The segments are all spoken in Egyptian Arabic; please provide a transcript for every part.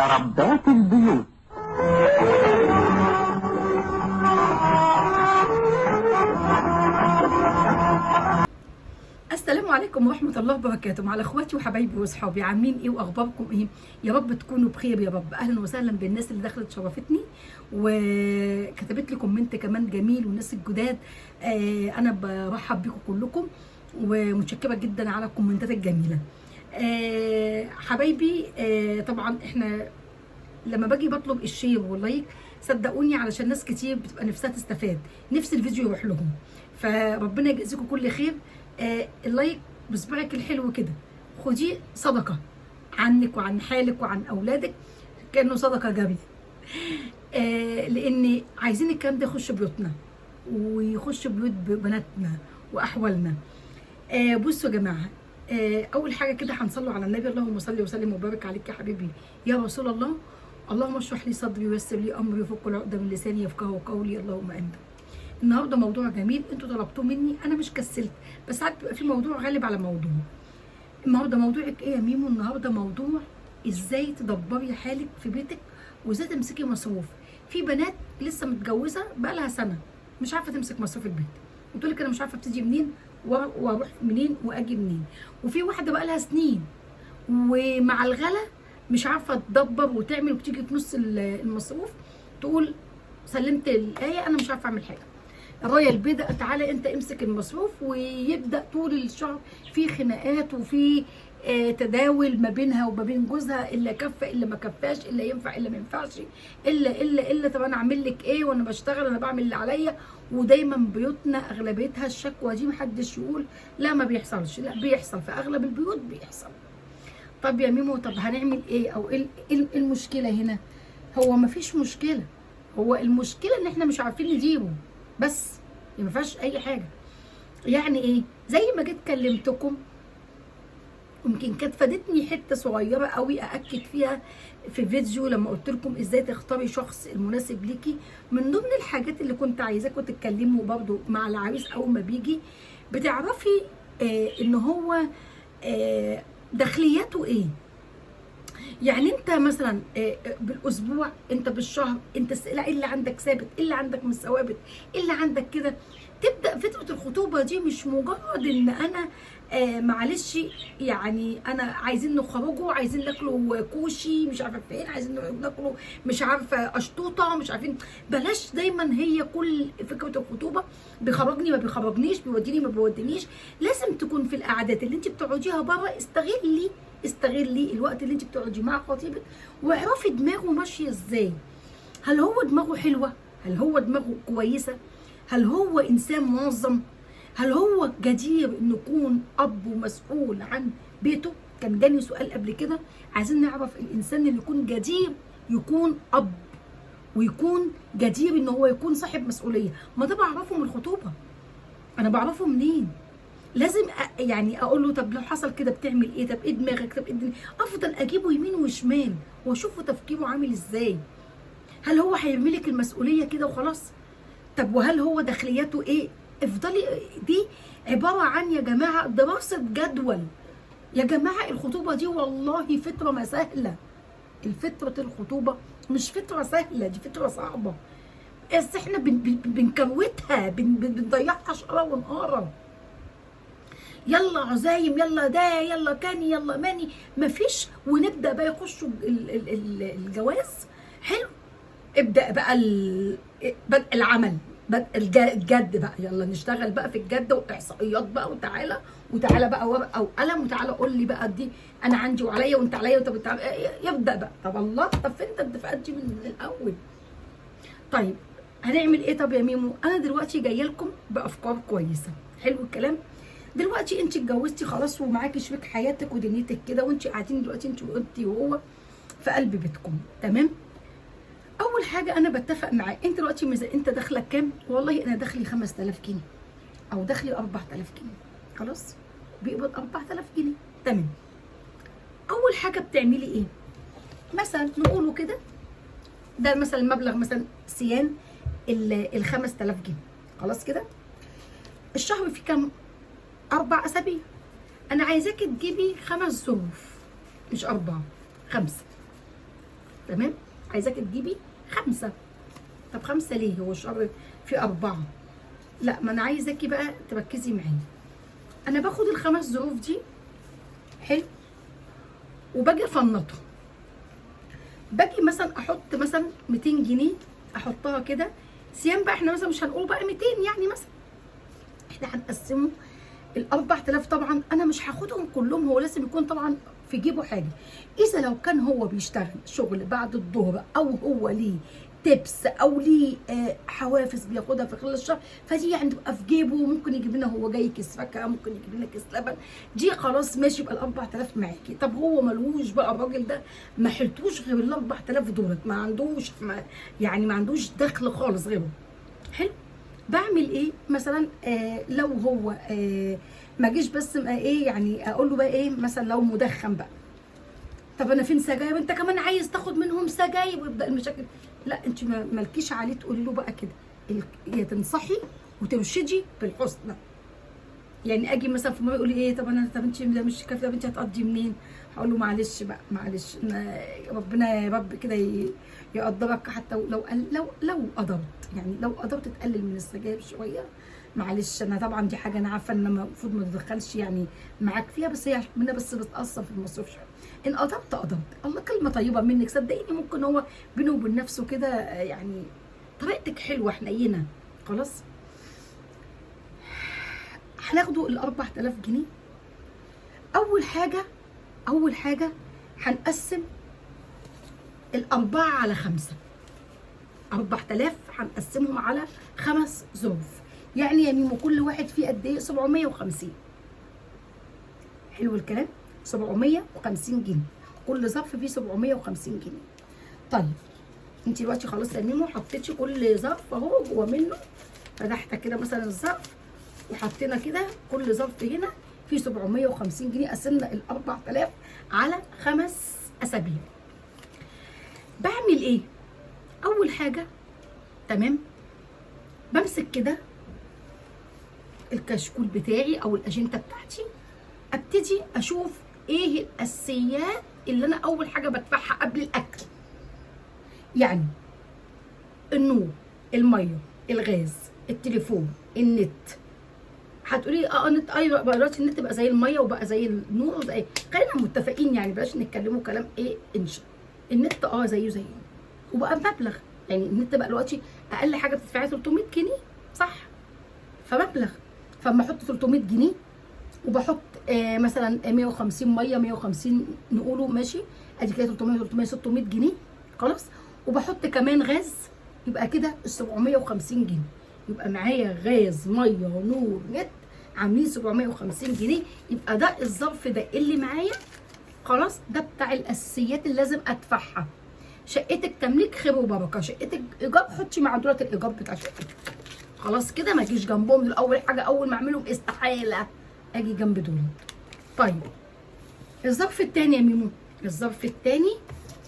ربات البيوت. السلام عليكم ورحمة الله وبركاته مع اخواتي وحبايبي واصحابي، عاملين ايه واخباركم ايه؟ يا رب تكونوا بخير يا رب. اهلا وسهلا بالناس اللي دخلت شرفتني وكتبت لي comment كمان جميل، والناس الجداد انا برحب بيكم كلكم ومتشكرة جدا على الكومنتات الجميلة. حبايبي، طبعا احنا لما باجي بطلب ال share وال like صدقوني علشان ناس كتير بتبقى نفسها تستفاد، نفس الفيديو يروح لهم، فربنا يجازيكم كل خير. ال like بصبعك الحلو كده خديه صدقه عنك وعن حالك وعن اولادك، كانه صدقه جارية. لان عايزين الكلام ده يخش بيوتنا ويخش بيوت بناتنا واحوالنا. بصوا يا جماعة، اول حاجة كده هنصلوا على النبي، اللهم صل وسلم وبارك عليك يا حبيبي يا رسول الله. اللهم اشرح لي صدري ويسر لي امري وفك العقدة من لساني يفقهوا قولي، اللهم امين. النهارده موضوع جميل انتوا طلبتوه مني، انا مش كسلت، بس ساعات بيبقى في موضوع غالب على موضوع. النهارده موضوعك ايه يا ميمو؟ النهارده موضوع ازاي تدبري حالك في بيتك وازاي تمسكي مصروف. في بنات لسه متجوزة بقالها سنة مش عارفه تمسك مصروف البيت، وتقول لك انا مش عارفه ابتدي منين واروح منين واجي منين. وفي واحدة بقالها سنين ومع الغلا مش عارفه تدبر وتعمل، وبتيجي في نص المصروف تقول سلمت الايه انا مش عارفه اعمل حاجة. الراية البيضاء تعالى انت امسك المصروف، ويبدا طول الشهر في خناقات وفي تداول ما بينها وما بين جوزها، الا كفى الا ما كفاش، الا ينفع الا ما ينفعش، الا الا الا طب انا اعمل لك ايه وانا بشتغل انا بعمل اللي عليا. ودايما بيوتنا اغلبيتها الشكوى دي، محدش يقول لا ما بيحصلش، لا بيحصل في اغلب البيوت بيحصل. طب يا ميمو طب هنعمل ايه او ايه المشكلة هنا؟ هو ما فيش مشكلة، هو المشكلة ان احنا مش عارفين نديره بس، ما فيهاش اي حاجة. يعني ايه؟ زي ما جيت كلمتكم يمكن كانت فادتني حتة صغيرة قوي ااكد فيها في فيديو لما قلت لكم ازاي تختاري شخص المناسب ليكي. من ضمن الحاجات اللي كنت عايزاكم تتكلموا برضو مع العريس اول ما بيجي، بتعرفي ان هو دخلياته ايه. يعني انت مثلا بالاسبوع، انت بالشهر، انت ايه اللي عندك ثابت، ايه اللي عندك مش ثوابت، ايه اللي عندك كده. تبدا فترة الخطوبة دي مش مجرد ان انا معلش يعني انا عايزين نخرجوا، عايزين ناكلوا كوشي مش عارفه فين، عايزين ناكلوا مش عارفه اشطوطه مش عارفين. بلاش دايما هي كل فكرة الخطوبة بيخرجني ما بيخرجنيش، بيوديني ما بيودينيش. لازم تكون في القعدات اللي انت بتقعديها بره استغلي الوقت اللي انت بتقعدي مع خطيبك واعرفي دماغه ماشية ازاي. هل هو دماغه حلوة؟ هل هو دماغه كويسة؟ هل هو انسان منظم؟ هل هو جدير انه يكون اب ومسؤول عن بيته؟ كان جاني سؤال قبل كده، عايزين نعرف الانسان اللي يكون جدير يكون اب ويكون جدير ان هو يكون صاحب مسؤولية. ما ده بعرفه من الخطوبة، انا بعرفه منين؟ لازم يعني اقول له طب لو حصل كده بتعمل ايه؟ طب ايه دماغك؟ طب ايه الدنيا؟ افضل اجيبه يمين وشمال واشوفه تفكيره عامل ازاي. هل هو هيرميلك المسؤولية كده وخلاص؟ طب وهل هو داخلياته ايه؟ افضلي، دي عبارة عن يا جماعة دراسة جدول. يا جماعة الخطوبة دي والله فترة ما سهلة، الفترة الخطوبة مش فترة سهلة، دي فترة صعبة، بس احنا بنكروتها، بنضيعها شقرة ونقاره. يلا عزايم، يلا ده، يلا كاني، يلا ماني، مفيش. ونبدا بقى يخشوا الجواز. حلو، ابدا بقى بدء العمل، بدء الجد بقى، يلا نشتغل بقى في الجد واحصائيات بقى، وتعالى وتعالى بقى ورقة وقلم، وتعالى قول لي بقى دي انا عندي وعليا وانت عليا وانت يبدا بقى. طب الله، طب فين انت الاتفاقات دي من الاول؟ طيب هنعمل ايه؟ طب يا ميمو انا دلوقتي جاية لكم بافكار كويسة. حلو الكلام. دلوقتي انت اتجوزتي خلاص ومعاكي شريك حياتك ودنيتك كده، وانت قاعدين دلوقتي انت وهو في قلب بيتكم، تمام؟ اول حاجة انا بتفق معاه، انت دلوقتي انت دخلك كام؟ والله انا دخلي 5000 جنيه او دخلي 4000 جنيه. خلاص بيقبض 4000 جنيه، تمام. اول حاجة بتعملي ايه؟ مثلا نقوله كده، ده مثلا المبلغ مثلا سيان ال 5000 جنيه، خلاص كده. الشهر فيه كام؟ 4 اسابيع. انا عايزاكي تجيبي 5 ظروف، مش 4، 5. تمام؟ عايزاكي تجيبي 5. طب 5 ليه؟ هو الشهر فيه 4. لا، ما انا عايزاكي بقى تركزي معايا. انا باخد ال5 ظروف دي، حلو، وباجي افنطهم. باجي مثلا احط مثلا 200 جنيه، احطها كده سيام بقى. احنا مثلا مش هنقول بقى 200، يعني مثلا احنا هنقسمه ال 4000. طبعا انا مش هاخدهم كلهم، هو لازم يكون طبعا في جيبه حاجة. اذا لو كان هو بيشتغل شغل بعد الظهر، او هو ليه tips او ليه حوافز بياخدها في خلال الشهر، فدي يعني تبقى في جيبه. ممكن يجيب لنا هو جاي كيس فاكهة، ممكن يجيب لنا كيس لبن، دي خلاص ماشي، يبقى ال 4000 معاكي. طب هو ملوش بقى الراجل ده، ما حلتوش غير ال 4000 دولت، ما عندوش، ما يعني ما عندوش دخل خالص غيره. حلو، بعمل ايه مثلا؟ لو هو ما جيش بس ايه يعني اقول له بقى ايه مثلا لو مدخن بقى، طب انا فين سجاير، انت كمان عايز تاخد منهم سجاير، ويبدا المشاكل. لا، انت مالكيش عليه تقولي له بقى كده، يا تنصحي وترشدي بالحسنى. يعني اجي مثلا في مرة يقول لي ايه، طب انا، طب انت ده مش كافي، طب انت هتقضي منين؟ هقول له معلش بقى، معلش، ربنا يا رب كده يقدرك، حتى لو لو قدرت، يعني لو قدرت تقلل من السجاير شوية، معلش. انا طبعا دي حاجة انا عارفه ان المفروض ما تدخلش يعني معاك فيها، بس هي منها بس بتاثر في المصروف شوية. ان قدرت قدرت، الله كلمة طيبة منك صدقيني، ممكن هو بينه وبين نفسه كده يعني طريقتك حلوة حنينه. خلاص، هناخده ال 4000 جنيه. اول حاجة هنقسم ال4 على 5. 4000 هنقسمهم على 5 ظروف. يعني يا ميمو كل واحد فيه قد ايه؟ 750. حلو الكلام، 750 جنيه، كل ظرف فيه 750 جنيه. طيب انت دلوقتي خلاص يا ميمو حطيتي كل ظرف اهو جوه منه، فتحت كده مثلا الظرف وحطينا كده كل ظرف هنا فيه 750 جنيه. قسمنا ال 4000 على 5 اسابيع. بعمل ايه؟ اول حاجة، تمام، بمسك كده الكشكول بتاعي او الاجندة بتاعتي، ابتدي اشوف ايه الاساسيات اللي انا اول حاجة بدفعها قبل الاكل. يعني النور، المية، الغاز، التليفون، النت. هتقولي النت، ايوه بقى دلوقتي النت بقى زي المية وبقى زي النور وزي، خلينا متفقين يعني، بلاش نتكلموا كلام ايه انشا. النت زيه زيه وبقى بمبلغ، يعني النت بقى دلوقتي اقل حاجة بتدفعيها 300 جنيه، صح؟ فمبلغ. فاما احط 300 جنيه وبحط مثلا 150 مية، 150 نقوله ماشي، ادي كده 300 300 600 جنيه خلاص. وبحط كمان غاز، يبقى كده ال 750 جنيه. يبقى معايا غاز، مية، نور، نت، عاملين 750 جنيه. يبقى ده الظرف ده اللي معايا خلاص، ده بتاع الاساسيات اللي لازم ادفعها. شقتك تمليك خير وبركة، شقتك ايجار حطي مع دولة الايجار بتاع شقتك خلاص كده، ما اجيش جنبهم دول. اول حاجة اول ما اعملهم استحالة اجي جنب دول. طيب الظرف الثاني يا ميمو، الظرف الثاني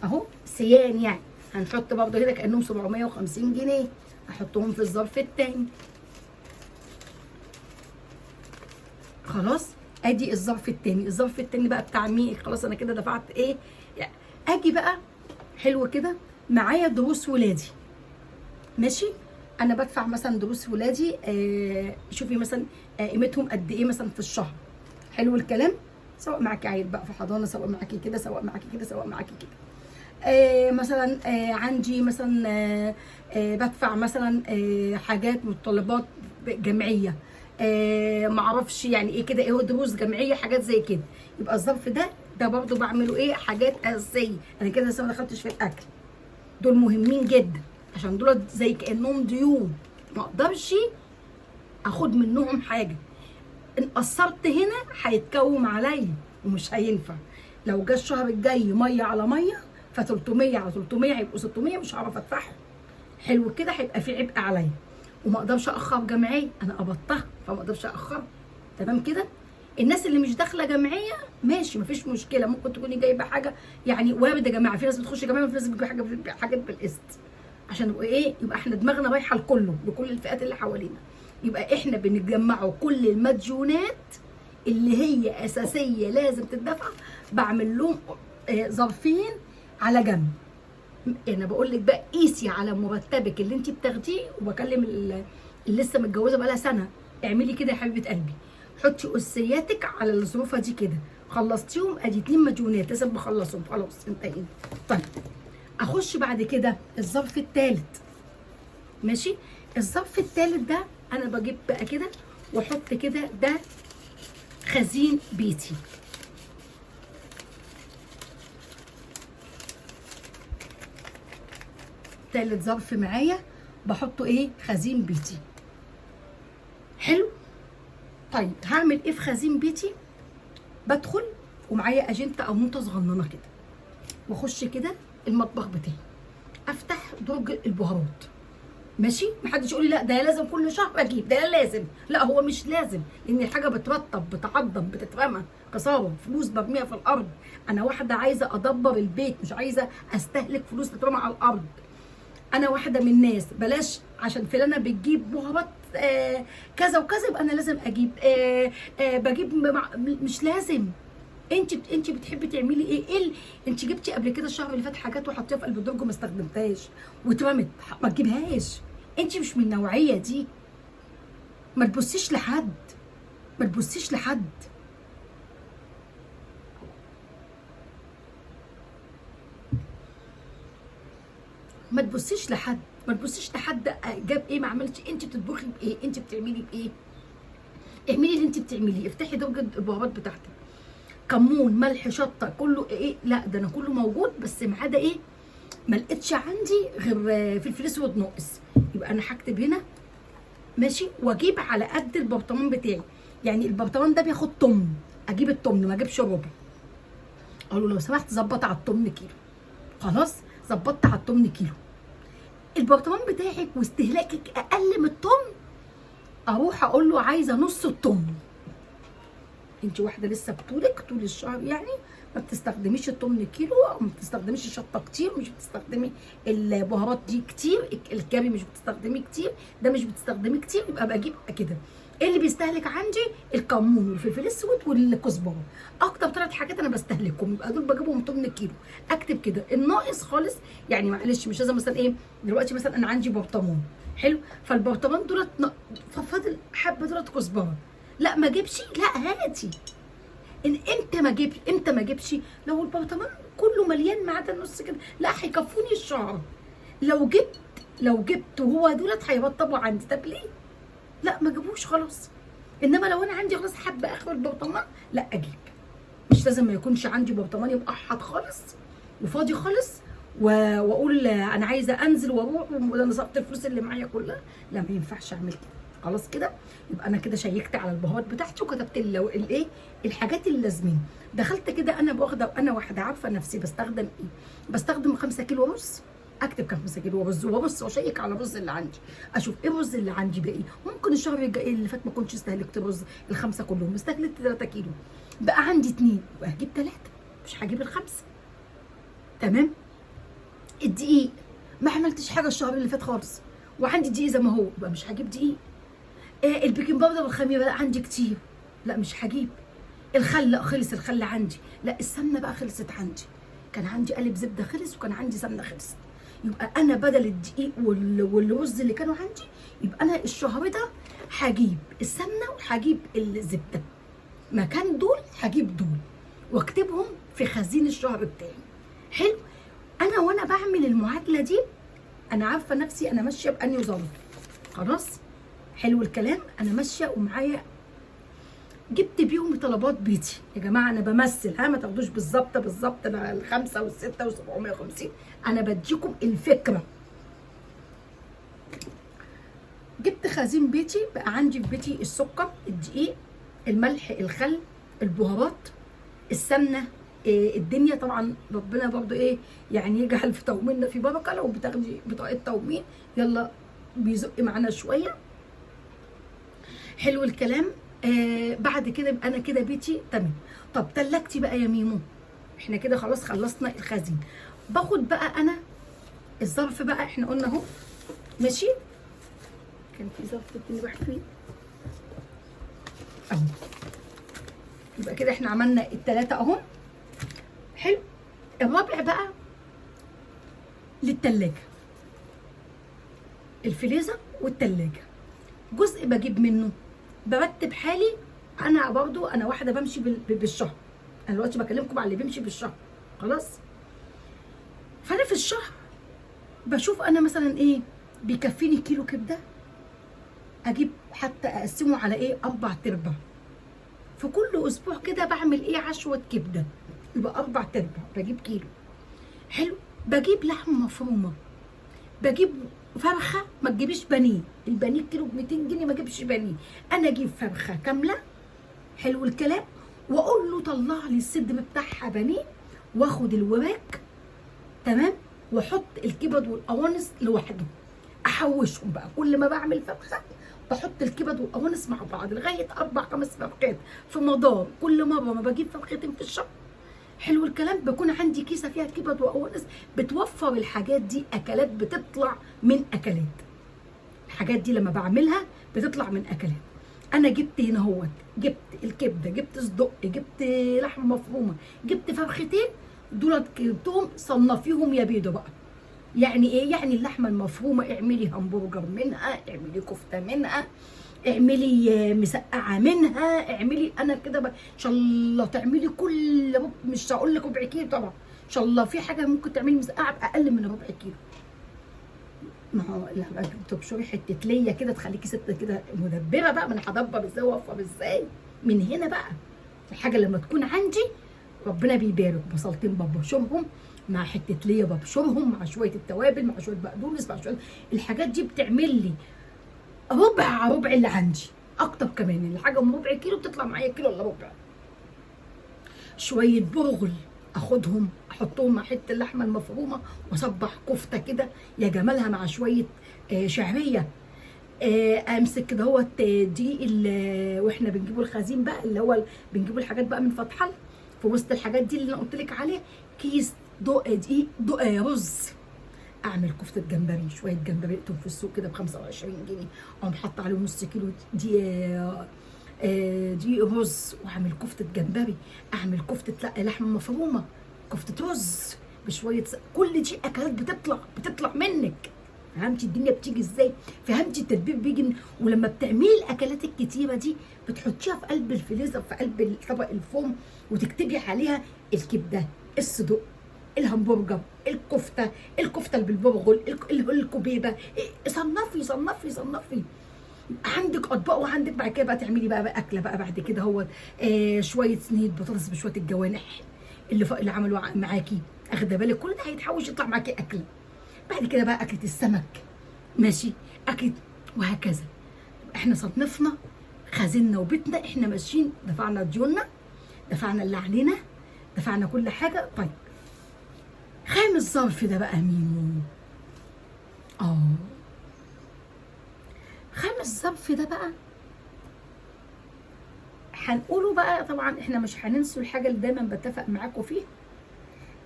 اهو سيان، يعني هنحط برضه كده كانهم 750 جنيه، احطهم في الظرف الثاني خلاص. ادي الظرف الثاني. الظرف الثاني بقى بتاع مين؟ خلاص انا كده دفعت ايه يعني. اجي بقى حلو كده، معايا دروس ولادي ماشي، انا بدفع مثلا دروس ولادي، شوفي مثلا قيمتهم قد ايه مثلا في الشهر. حلو الكلام، سواء معاكي عيل بقى في حضانة، سواء معاكي كده، سواء معاكي كده، سواء معاكي كده. مثلا عندي مثلا بدفع مثلا حاجات متطلبات جمعية، معرفش يعني ايه كده، ايه هو دروس جمعية، حاجات زي كده. يبقى الظرف ده برضو بعمله ايه، حاجات اساسية. انا كده لسه ما دخلتش في الاكل، دول مهمين جدا عشان دول زي كانهم ديون، ما اقدرش اخد منهم حاجة. ان قصرت هنا هيتكوم عليا ومش هينفع. لو جه الشهر الجاي مية على مية، ف 300 على 300 هيبقوا 600، مش هعرف ادفعهم. حلو كده، هيبقى في عبء عليا وما اقدرش اخر جمعية، انا قبضتها فما اقدرش اخرها. تمام كده. الناس اللي مش داخله جمعية ماشي، مفيش مشكلة، ممكن تكوني جايبه حاجة يعني وارد يا جماعة، في ناس بتخش جمعية وفي ناس بتجيب حاجات بالقسط، عشان نبقى ايه، يبقى احنا دماغنا رايحة لكله، لكل الفئات اللي حوالينا. يبقى احنا بنجمعوا كل المديونات اللي هي اساسية لازم تدفع، بعمل لهم ظرفين على جنب. انا بقول لك بقى قيسي على مرتبك اللي انت بتاخديه، وبكلم اللي لسه متجوزة بقالها سنة، اعملي كده يا حبيبه قلبي، حطي اسياتك على الظروفه دي كده، خلصتيهم ادي 2 مديونات لازم بخلصهم، خلاص انتهينا. طيب اخش بعد كده الظرف الثالث. ماشي، الظرف الثالث ده انا بجيب بقى كده واحط كده، ده خزين بيتي. تالت ظرف معايا بحطه ايه؟ خزين بيتي. حلو. طيب هعمل ايه في خزين بيتي؟ بدخل ومعايا اجنته او نوته صغننه كده، واخش كده المطبخ بتاعي، افتح درج البهارات. ماشي، محدش يقول لي لا ده لازم كل شهر اجيب، ده لازم، لا هو مش لازم، لان الحاجة بترطب بتعضب بتترمى، خسارة فلوس برميها في الارض. انا واحدة عايزه ادبر البيت، مش عايزه استهلك فلوس تترمى على الارض. انا واحدة من الناس بلاش عشان فلانه بتجيب بهارات كذا وكذا يبقى انا لازم اجيب بجيب مش لازم. انت بتحبي تعملي ايه؟ ايه انت جبتي قبل كده الشهر اللي فات حاجات وحطيها في قلب الدرج وما استخدمتهاش واترمت، ما تجيبهاش. انت مش من النوعية دي. ما تبصيش لحد، ما تبصيش لحد. ما تبصيش لحد، ما تبصيش لحد جاب ايه ما عملتش. انت بتطبخي بايه؟ انت بتعملي بايه؟ اعملي اللي انت بتعمليه. افتحي درج البهارات بتاعتك، كمون ملح شطه كله ايه، لا ده انا كله موجود، بس ما عدا ايه، ما لقيتش عندي غير فلفل اسود ناقص، يبقى انا هكتب هنا. ماشي، واجيب على قد البرطمان بتاعي، يعني البرطمان ده بياخد طن، اجيب الطن ما اجيبش ربع. اقول له لو سمحت ظبط على الطن كيلو. خلاص ظبطت على الطن كيلو. البرطمان بتاعك واستهلاكك اقل من الطن، اروح اقول له عايزه نص الطن. انت واحدة لسه بطولك طول الشهر، يعني ما بتستخدميش الطن كيلو، او ما بتستخدميش الشطه كتير، مش بتستخدمي البهارات دي كتير، الكاري مش بتستخدميه كتير، ده مش بتستخدميه كتير، يبقى بجيب كده. ايه اللي بيستهلك عندي؟ الكمون والفلفل الاسود والكزبره، اكتر 3 حاجات انا بستهلكهم، يبقى دول بجيبهم طن كيلو. اكتب كده الناقص خالص، يعني معلش مش لازم مثلا ايه، دلوقتي مثلا انا عندي برطمان حلو، فالبرطمان دولت فاضل حبه دولت كزبره، لا ما اجيبش، لا هاتي. ان امتى ما اجيبش؟ امتى ما اجيبش؟ لو البرطمان كله مليان ما عدا النص كده، لا هيكفوني الشهر. لو جبت وهو دولت هيرطبوا عندي، طب ليه؟ لا ما جابوش خلاص. انما لو انا عندي خلاص حبه اخر البرطمان، لا اجيب. مش لازم ما يكونش عندي برطمان يبقى احط خالص وفاضي خالص واقول انا عايزه انزل واروح وانا صرفت الفلوس اللي معايا كلها، لا ما ينفعش اعمل كده. خلاص كده يبقى انا كده شيكت على البهارات بتاعتي وكتبت الايه الحاجات اللي لازمين. دخلت كده انا واخده، انا واحدة عارفه نفسي بستخدم ايه، بستخدم 5 كيلو رز، اكتب كام 5 كيلو رز وابص واشيك على الرز اللي عندي، اشوف ايه الرز اللي عندي باقي. ممكن الشهر الجاي اللي فات ما كنتش استهلكت الرز ال5 كلهم، استهلكت 3 كيلو، بقى عندي 2، يبقى هجيب 3، مش هجيب ال5. تمام. الدقيق ما عملتش حاجة الشهر اللي فات خالص، وعندي دقيق زي ما هو، يبقى مش هجيب دقيق. ال baking powder والخميره لا عندي كتير، لا مش هجيب. الخل لا خلص الخل عندي، لا السمنة بقى خلصت عندي، كان عندي قالب زبدة خلص وكان عندي سمنه خلصت، يبقى انا بدل الدقيق والرز اللي كانوا عندي، يبقى انا الشهر ده هجيب السمنة وهجيب الزبدة، مكان دول هجيب دول، واكتبهم في خزين الشهر بتاعي. حلو. انا وانا بعمل المعادلة دي انا عارفه نفسي انا ماشية باني ظرف. خلاص حلو الكلام. انا ماشية ومعايا جبت بيهم طلبات بيتي يا جماعة، انا بمثل، ها ما تاخدوش بالظبط بالظبط، انا ال5 وال6 وال750، انا بديكم الفكرة. جبت خزين بيتي، بقى عندي في بيتي السكر، الدقيق، الملح، الخل، البهارات، السمنة، الدنيا طبعا ربنا برضو ايه يعني يجعل في توميننا في بركة. لو بتاخدي بطاقة تومين يلا بيزق معانا شوية. حلو الكلام. بعد كده يبقى انا كده بيتي تمام. طب تلاجتي بقى يا ميمو، احنا كده خلاص خلصنا الخزين. باخد بقى انا الظرف بقى، احنا قلنا اهو ماشي، كان في ظرف تاني راح فين اهو. يبقى كده احنا عملنا الثلاثة اهو. حلو. الرابع بقى للتلاجة، الفريزر والتلاجة، جزء بجيب منه برتب حالي. انا برضو انا واحدة بمشي بالشهر، انا دلوقتي بكلمكم على اللي بيمشي بالشهر، خلاص. فانا في الشهر بشوف انا مثلا ايه بيكفيني كيلو كبده، اجيب حتى اقسمه على ايه 4 ارباع. في كل اسبوع كده بعمل ايه عشوه كبده، يبقى 4 ارباع، بجيب كيلو. حلو. بجيب لحمه مفرومه، بجيب فرخة، ما تجيبيش بانيه، البانيه كيلو ب 200 جنيه، ما اجيبش بانيه، انا اجيب فرخة كاملة. حلو الكلام. واقول له طلع لي الصدر بتاعها بانيه، واخد الوراك، تمام، واحط الكبد والقوانص لوحده، احوشهم بقى. كل ما بعمل فرخة بحط الكبد والقوانص مع بعض لغاية 4 5 فرخات في مدار كل مرة ما بجيب فرختين في الشهر. حلو الكلام. بكون عندي كيسه فيها كبد وقوانص، بتوفر الحاجات دي، اكلات بتطلع من اكلات. الحاجات دي لما بعملها بتطلع من اكلات. انا جبت هنا اهوت، جبت الكبده، جبت صدق، جبت لحمه مفرومه، جبت فرختين، دولت جبتهم، صنفيهم يا بيضة بقى. يعني ايه؟ يعني اللحمة المفرومه اعملي همبرجر منها، اعملي كفته منها، اعملي مسقعه منها، اعملي انا كده ان شاء الله تعملي كل مش هقول لك ربع كيلو طبعا، ان شاء الله في حاجة ممكن تعملي مسقعه باقل من ربع كيلو. ما هو لما تبشري حتة ليا كده تخليكي ست كده مدبره بقى، ما انا هدبر ازاي واوفر ازاي من هنا بقى. الحاجة لما تكون عندي ربنا بيبارك. بصلتين ببشرهم مع حتة ليا، ببشرهم مع شوية التوابل، مع شوية بقدونس، مع شوية الحاجات دي، بتعمل لي ربع على ربع اللي عندي، اكتر كمان. الحاجة من ربع كيلو بتطلع معايا كيلو الا ربع. شوية برغل اخدهم احطهم مع حتة اللحمة المفرومه، واصبح كفته كده يا جمالها مع شوية شعرية. امسك كده اهوت دقيق واحنا بنجيبه الخزين بقى، اللي هو بنجيبه الحاجات بقى من فتح الله، في وسط الحاجات دي اللي انا قلت لك عليها كيس دقيق رز. اعمل كفته جمبري، شوية جمبري لقيتهم في السوق كده ب 25 جنيه، اقوم حاطه عليهم نص كيلو دقيق رز، واعمل كفته جمبري، اعمل كفته لحمه مفرومه، كفته رز بشوية كل دي اكلات بتطلع منك. فهمتي الدنيا بتيجي ازاي؟ فهمتي التدبير بيجي ولما بتعملي الاكلات الكتيرة دي بتحطيها في قلب الفريزر، في قلب طبق الفوم، وتكتبي عليها الكبده، الصدق، الهمبرجر، الكفتة، الكفتة اللي بالبرغل، الكبيبه. صنفي صنفي صنفي، عندك اطباق، وعندك بعد كده بقى تعملي بقى اكله بقى بعد كده هو شوية صينية بطاطس بشوية الجوانح اللي عملوا معاكي، اخده بالك كل ده هيتحوش يطلع معاكي اكله. بعد كده بقى اكله السمك، ماشي، اكله، وهكذا. احنا صنفنا خزيننا وبيتنا، احنا ماشيين، دفعنا ديوننا، دفعنا اللي علينا، دفعنا كل حاجة. طيب خامس ظرف ده بقى مين؟ خامس ظرف ده بقى هنقوله بقى. طبعا احنا مش هننسوا الحاجة اللي دايما بتفق معاكم فيها،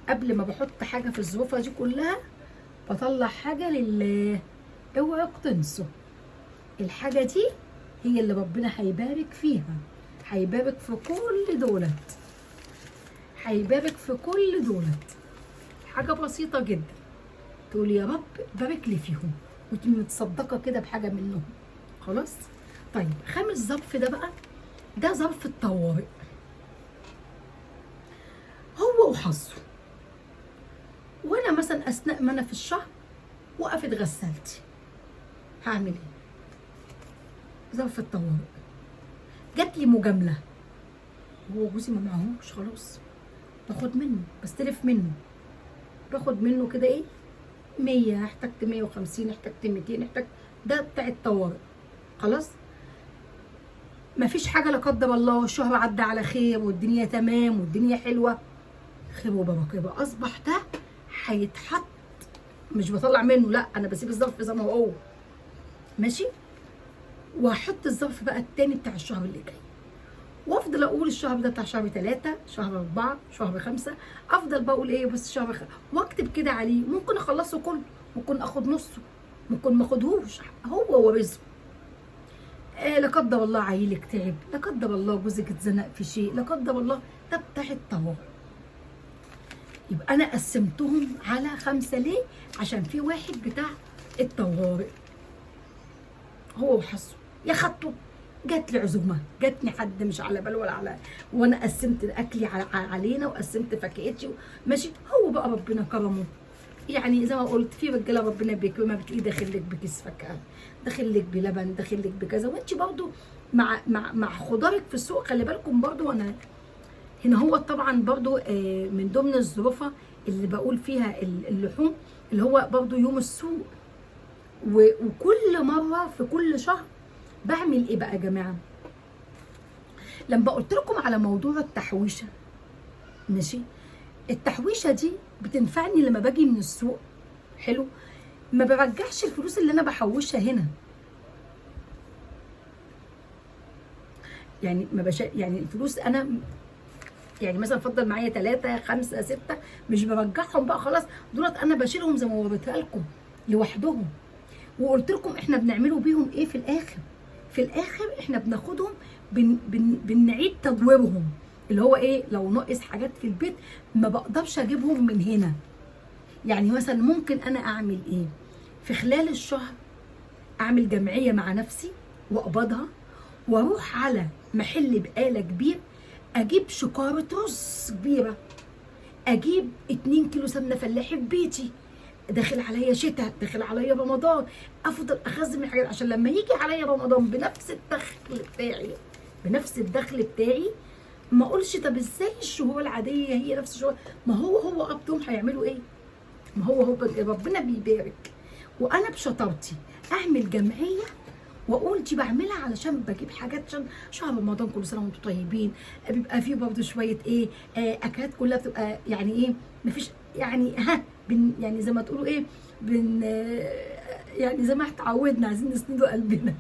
قبل ما بحط حاجة في الظروفه دي كلها بطلع حاجة لله، اوعوا تنسوا الحاجة دي، هي اللي ربنا هيبارك فيها، هيبارك في كل دولت، هيبارك في كل دولت. حاجة بسيطة جدا، تقول يا رب بارك لي فيهم، وتبقي متصدقه كده بحاجة منهم، خلاص. طيب خامس ظرف ده بقى، ده ظرف الطوارئ، هو وحظه. وانا مثلا اثناء ما انا في الشهر وقفت غسالتي، هعمل ايه؟ ظرف الطوارئ. جات لي مجاملة، هو جوزي ما معهوش، خلاص باخد منه، بستلف منه، باخد منه كده ايه 100، احتجت 150، احتجت 200، احتجت، ده بتاع الطوارئ، خلاص. مفيش حاجة لا قدر الله، الشهر عدى على خير والدنيا تمام والدنيا حلوة، خير وبركة. يبقى اصبح ده هيتحط، مش بطلع منه، لا انا بسيب الظرف زي ما هو، ماشي، واحط الظرف بقى التاني بتاع الشهر اللي جاي، وافضل اقول الشهر ده بتاع شهر 3، شهر 4، شهر 5، افضل بقول ايه بس شهر واكتب كده عليه. ممكن اخلصه كله، ممكن اخد نصه، ممكن ما اخدهوش، هو ورزقه. لا قدر الله عيلك تعب، لا قدر الله جوزك اتزنق في شيء، لا قدر الله، ده بتاع الطوارئ. يبقى انا قسمتهم على 5 ليه؟ عشان في واحد بتاع الطوارئ هو وحظه، يا خدته جات لي عزومة، جاتني حد مش على بال ولا على، وانا قسمت اكلي علينا وقسمت فاكهتي ماشي. هو بقى ربنا كرمه، يعني زي ما قلت في رجاله ربنا بيكرمها، بتلاقيه داخل لك بكيس فاكهة، داخل لك بلبن، داخل لك بكذا. وانت برضو مع مع مع خضارك في السوق، خلي بالكم برضو. انا هنا هو طبعا برضو من ضمن الظروفه اللي بقول فيها اللحوم اللي هو برضو يوم السوق، وكل مرة في كل شهر بعمل ايه بقى يا جماعة؟ لما قلت لكم على موضوع التحويشه، ماشي، التحويشه دي بتنفعني لما باجي من السوق، حلو، ما برجعش الفلوس اللي انا بحوشها هنا، يعني ما بش... يعني الفلوس انا يعني مثلا فضل معايا 3 5 6 مش برجعهم بقى خلاص، دولت انا بشيلهم زي ما وريتها لكم لوحدهم، وقلت لكم احنا بنعمله بيهم ايه في الاخر. في الاخر احنا بناخدهم بن بن بنعيد تدويرهم، اللي هو ايه، لو ناقص حاجات في البيت ما بقدرش اجيبهم من هنا. يعني مثلا ممكن انا اعمل ايه في خلال الشهر؟ اعمل جمعية مع نفسي واقبضها، واروح على محل بقاله كبير اجيب شكاره رز كبيرة، اجيب 2 كيلو سمنه فلاحي في بيتي، داخل عليا شتاء، داخل عليا رمضان، افضل اخزن الحاجات عشان لما يجي عليا رمضان بنفس الدخل بتاعي، بنفس الدخل بتاعي، ما اقولش طب ازاي الشهور العادية هي نفس الشهور، ما هو هو قبضهم هيعملوا ايه؟ ما هو هو ربنا بيبارك. وانا بشطارتي اعمل جمعية واقول دي بعملها علشان بجيب حاجات عشان شهر رمضان، كل سنة وانتم طيبين، بيبقى فيه برضه شوية ايه اكلات كلها بتبقى يعني ايه، مفيش يعني ها بن يعني زي ما تقولوا ايه بن يعني زي ما اتعودنا عايزين نسندوا قلبنا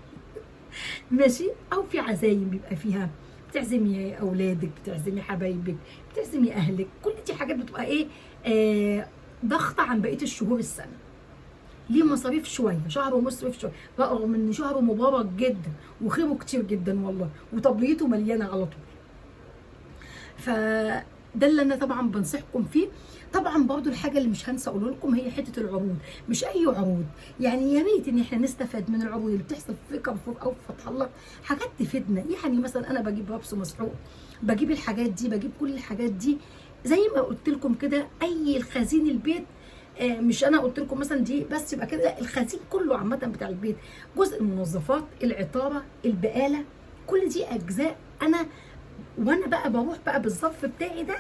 ماشي. او في عزايم بيبقى فيها بتعزمي اولادك، بتعزمي حبايبك، بتعزمي اهلك، كل دي حاجات بتبقى ايه ضغطه عن بقية الشهور السنة. ليه مصاريف شوية، شهر ومصرف شوية، رغم ان شهره مبارك جدا وخيره كتير جدا والله، وطبليته مليانة على طول. فده اللي انا طبعا بنصحكم فيه. طبعا برضو الحاجة اللي مش هنسى اقول لكم هي حتة العروض، مش اي عروض، يعني يا ريت ان احنا نستفاد من العروض اللي بتحصل في كارفور او في فتح الله، حاجات تفيدنا. يعني مثلا انا بجيب ربس مسحوق، بجيب الحاجات دي، بجيب كل الحاجات دي زي ما قلت لكم كده، اي الخزين البيت، مش انا قلت لكم مثلا دي بس يبقى كده، لا الخزين كله عامة بتاع البيت، جزء المنظفات، العطاره، البقالة، كل دي اجزاء انا وانا بقى بروح بقى بالظرف بتاعي ده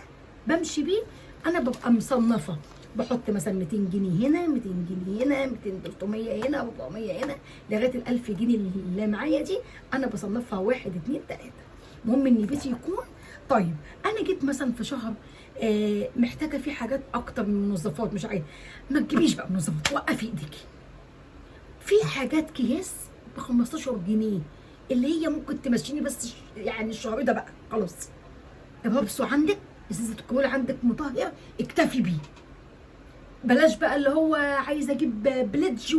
بمشي بيه، انا ببقى مصنفه، بحط مثلا 200 جنيه هنا، 200 جنيه هنا، 200 300 هنا، 400 هنا، لغاية ال 1000 جنيه اللي معايا دي انا بصنفها 1 2 3. المهم ان بيتي يكون طيب. انا جيت مثلا في شهر محتاجه فيه حاجات اكتر من منظفات، مش عايزه، ما تجيبيش بقى منظفات، وقفي ايديكي في حاجات اكياس ب 15 جنيه اللي هي ممكن تمشيني بس يعني الشهر ده بقى خلاص. الربسو عندك، ازازة الكحول عندك، مطهر، اكتفي بيه. بلاش بقى اللي هو عايزه اجيب بليدج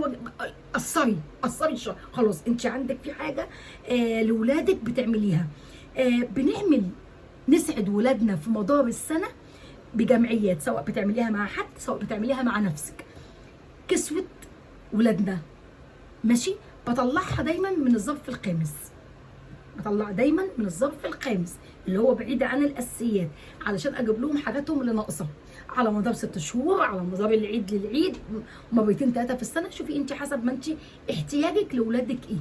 قصري قصري الشهر خلاص. انت عندك في حاجة لاولادك بتعمليها. بنعمل نسعد ولادنا في مدار السنة بجمعيات، سواء بتعمليها مع حد سواء بتعمليها مع نفسك. كسوه ولادنا ماشي، بطلعها دايما من الظرف الخامس، بطلع دايما من الظرف الخامس اللي هو بعيد عن الاساسيات، علشان اجيب لهم حاجاتهم اللي ناقصه على مدار 6 شهور، على مدار العيد للعيد، مرتين 3 في السنة. شوفي انت حسب ما انت احتياجك لاولادك ايه.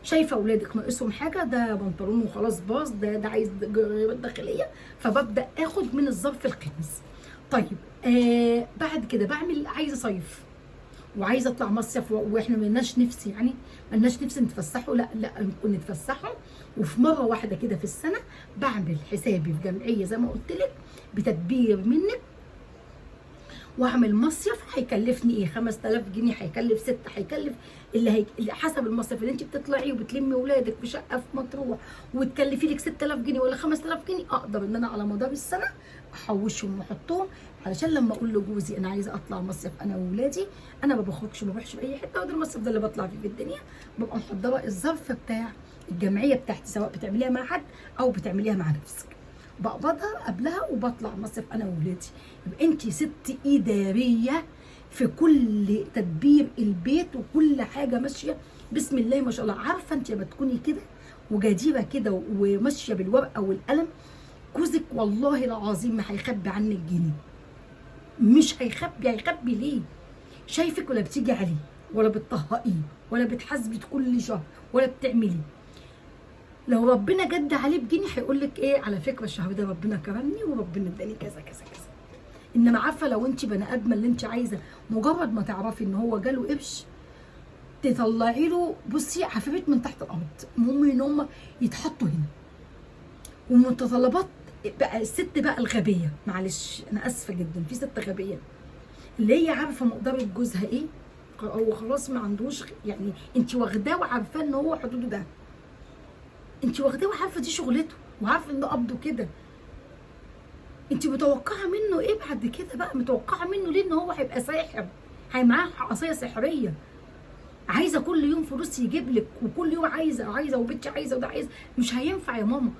شايفه اولادك ناقصهم حاجة، ده بنطلون وخلاص باظ، ده عايز جرابات داخلية، فببدا اخد من الظرف الخامس. طيب بعد كده بعمل عايزه صيف وعايزه اطلع مصيف، واحنا مالناش نفس، يعني مالناش نفس نتفسحوا، لا لا نكون نتفسحوا. وفي مرة واحدة كده في السنة بعمل حسابي في جمعية زي ما قلت لك بتدبير منك، واعمل مصيف هيكلفني ايه، 5000 جنيه، هيكلف 6، هيكلف اللي حسب المصيف اللي انت بتطلعي وبتلمي ولادك في شقه في مطروح وتكلفي لك 6000 جنيه ولا 5000 جنيه، اقدر ان انا على مدار السنة احوشهم واحطهم، علشان لما اقول لجوزي انا عايزه اطلع مصيف انا وولادي، انا ما بخرجش ما بروحش في اي حتة، وده المصيف ده اللي بطلع فيه في الدنيا، ببقى محضرة الظرف بتاع الجمعية بتاعتي، سواء بتعمليها مع حد او بتعمليها مع نفسك. بقبضها قبلها وبطلع مصيف انا وولادي. يبقى انت ست ادارية في كل تدبير البيت وكل حاجة ماشية بسم الله ما شاء الله. عارفه انت لما تكوني كده وجديره كده وماشية بالورقة والقلم، جوزك والله العظيم ما هيخبي عنك جنيه، مش هيخبي. هيخبي ليه؟ شايفك ولا بتيجي عليه ولا بتطهقيه ولا بتحاسبي كل شهر ولا بتعملي. لو ربنا جد عليه بجنيه هيقول لك ايه، على فكرة الشهر ده ربنا كرمني وربنا اداني كذا كذا كذا. انما عارفه لو انت بني ادمه اللي انت عايزه، مجرد ما تعرفي ان هو جاله قرش تطلعي له بصي عفاريت من تحت الارض، المهم ان هم يتحطوا هنا. ومتطلبات بقى الست بقى الغبية، معلش انا اسفه جدا، في ست غبية اللي هي عارفه مقدره جوزها ايه، هو خلاص ما عندوش، يعني انت واخداه وعارفاه ان هو حدوده ده، انت واخداه وعارفه دي شغلته وعارفه ان قبضه كده، انت متوقعه منه ايه بعد كده بقى؟ متوقعه منه ليه ان هو هيبقى ساحر، هي معاه عصاية سحريه، عايزه كل يوم فلوس يجيب لك، وكل يوم عايزه عايزه وبنتي عايزه وده عايز، مش هينفع يا ماما.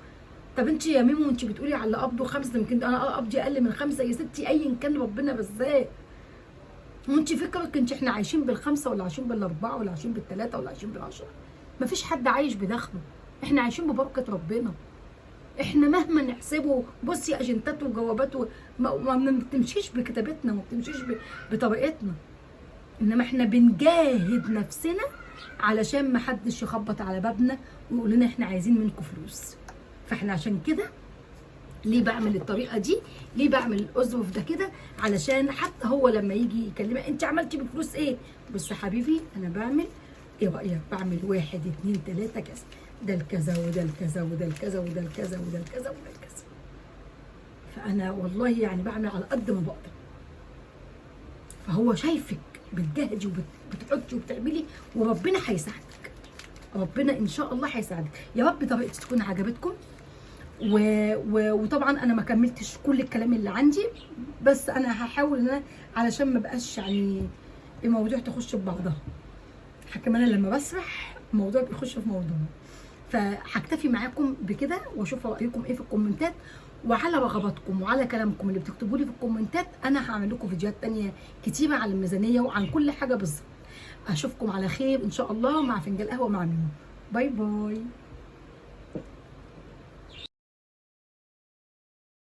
طب انت يا ميمو انت بتقولي على قبضه 5، يمكن انا قبضي اقل من 5 يا ستي، ايا كان ربنا رزاق. وانت فكرك انت احنا عايشين بال5 ولا عايشين بال4 ولا عايشين بال3 ولا عايشين بال10؟ مفيش حد عايش بدخله، احنا عايشين ببركة ربنا. احنا مهما نحسبه بصي اجندات وجوابات ما بتمشيش بكتابتنا وما بتمشيش بطريقتنا، انما احنا بنجاهد نفسنا علشان ما حدش يخبط على بابنا ويقول لنا احنا عايزين منكم فلوس. فاحنا عشان كده ليه بعمل الطريقة دي، ليه بعمل الأزرف ده كده، علشان حتى هو لما يجي يكلمك انت عملتي بفلوس ايه، بص يا حبيبي انا بعمل ايه رايك، بعمل 1 2 3 كذا، ده الكذا وده الكذا وده الكذا وده الكذا وده الكذا وده الكذا. فانا والله يعني بعمل على قد ما بقدر. فهو شايفك بتجهدي وبتحطي وبتعملي، وربنا هيساعدك، ربنا ان شاء الله هيساعدك. يا رب طريقتي تكون عجبتكم. وطبعا انا ما كملتش كل الكلام اللي عندي، بس انا هحاول ان انا علشان ما بقاش يعني المواضيع تخش ببعضها، كمان لما بسرح الموضوع بيخش في موضوع. فهكتفي معاكم بكده، واشوف رايكم ايه في الكومنتات، وعلى رغباتكم وعلى كلامكم اللي بتكتبوا لي في الكومنتات انا هعمل لكم فيديوهات تانية كتيرة على الميزانية وعن كل حاجة بالظبط. اشوفكم على خير ان شاء الله مع فنجان قهوة مع ميمو. bye bye.